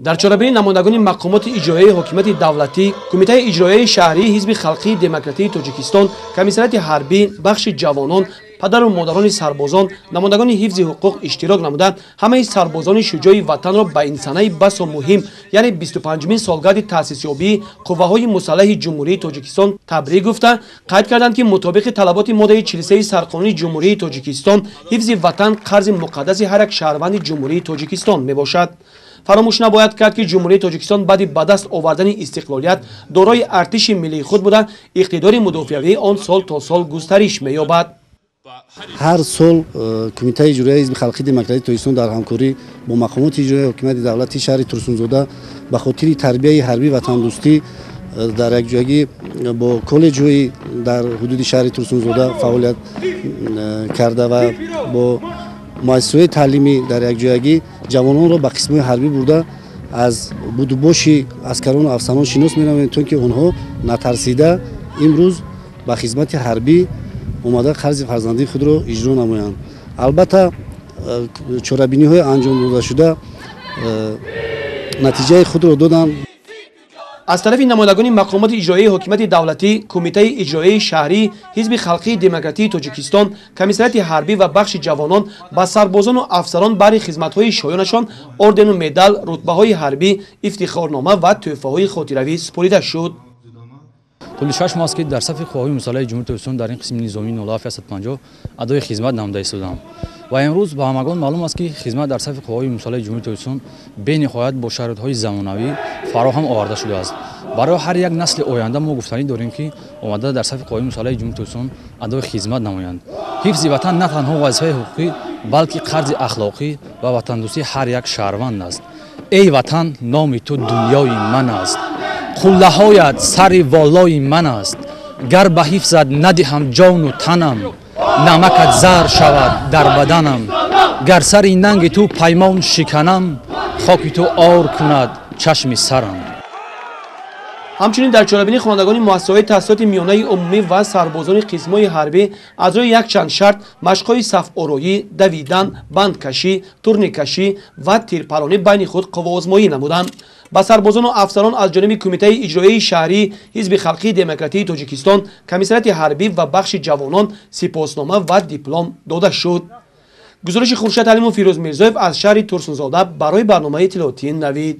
Дар чорабинӣ намояндагони мақомоти иҷроияи ҳокимияти давлатӣ, Кумитаи иҷроияи шаҳрии Ҳизби халқии демократии Тоҷикистон, Комиссариати ҳарбӣ, бахши ҷавонон, падару модарони сарбозон, намояндагони ҳифзи ҳуқуқ иштирок намуда, ҳамаи сарбозони шуҷои ватанро ба ин санаи басо муҳим, яъне 25-умин солгарди таъсисёбии қувваҳои мусаллаҳи Ҷумҳурии Тоҷикистон табрик гуфта, қайд карданд, ки мутобиқи талаботи моддаи 43 Сарқонуни Ҷумҳурии Тоҷикистон ҳифзи ватан қарзи муқаддаси ҳар як шаҳрванди Ҷумҳурии Тоҷикистон мебошад. Фаромӯш набояд кард, ки Ҷумҳурии Тоҷикистон баъди ба даст овардани истиқлолият дорои артиши миллии худ буда, иқтидори мудофиавии он сол то сол густариш меёбад. Ҳар сол Кумитаи иҷроияи Ҳизби халқии демократии Тоҷикистон дар ҳамкорӣ бо мақомоти иҷроияи ҳокимияти давлатии шаҳри Турсунзода ба хотири тарбияи ҳарбӣ ватандӯстӣ дар якҷоягӣ бо коллеҷҳои дар ҳудуди шаҳри Турсунзода фаъолият карда ва бо муассисаҳои таълимӣ дар якҷоягӣ ҷавононро ба қисмҳои ҳарбӣ бурда, аз будубоши аскарону афсарон шинос менамоем, то ки онҳо натарсида имрӯз ба хизмати ҳарбӣ омада қарзи фарзандии худро иҷро намоянд. Албатта, чорабиниҳои анҷом додашуда натиҷаи худро доданд. Аз тарафи намояндагони мақомоти иҷроияи ҳокимияти давлатӣ, Кумитаи иҷроияи шаҳрии Ҳизби халқии демократии Тоҷикистон, Комиссариати ҳарбӣ ва бахши ҷавонон ба сарбозону афсарон баҳри хизматҳои шоёнашон ордену медал, рутбаҳои ҳарбӣ, ифтихорнома ва тӯҳфаҳои хотиравӣ супорида шуд. Тӯли 6 моҳ аст, ки дар сафи қувваҳои мусаллаҳи Ҷумҳурии Тоҷикистон дар ин қисми низомии 0750 адои хизмат намуда истодаам ва имрӯз ба ҳамагон маълум аст, ки хизмат дар сафи қувваҳои мусаллаҳи Ҷумҳурии Тоҷикистон бениҳоят бо шароитҳои замонавӣ фароҳам оварда шудааст. Барои ҳар як насли оянда мо гуфтанӣ дорем, ки омада дар сафи қувваҳои мусаллаҳи Ҷумҳурии Тоҷикистон адои хизмат намоянд. Ҳифзи ватан на танҳо вазифаи ҳуқуқӣ, балки қарзи ахлоқӣ ва ватандӯстии ҳар як шаҳрванд аст. Эй ватан, номи ту дунёи ман аст, қуллаҳоят сари волои ман аст. Гар ба ҳифзат надиҳам ҷону танам, намакат зар шавад дар баданам. Гар сари нанги ту паймон шиканам, хоки ту ор кунад чашми сарам. Ҳамчунин дар чорабинӣ хонандагони муассисаҳои таҳсилоти миёнаи умумӣ ва сарбозони қисмҳои ҳарбӣ аз рӯи якчанд шарт машқҳои сафороӣ, давидан, бандкашӣ, турниккашӣ ва тирпаронӣ байни худ қувваозмоӣ намуданд. Ба сарбозону афсарон аз ҷониби Кумитаи иҷроияи шаҳрии Ҳизби халқии демократии Тоҷикистон, Комиссариати ҳарбӣ ва бахши ҷавонон сипоснома ва диплом дода шуд. Гузориши Хуршед Алимов, Фирӯз Мирзоев аз шаҳри Турсунзода барои барномаи иттилоотии «Навид».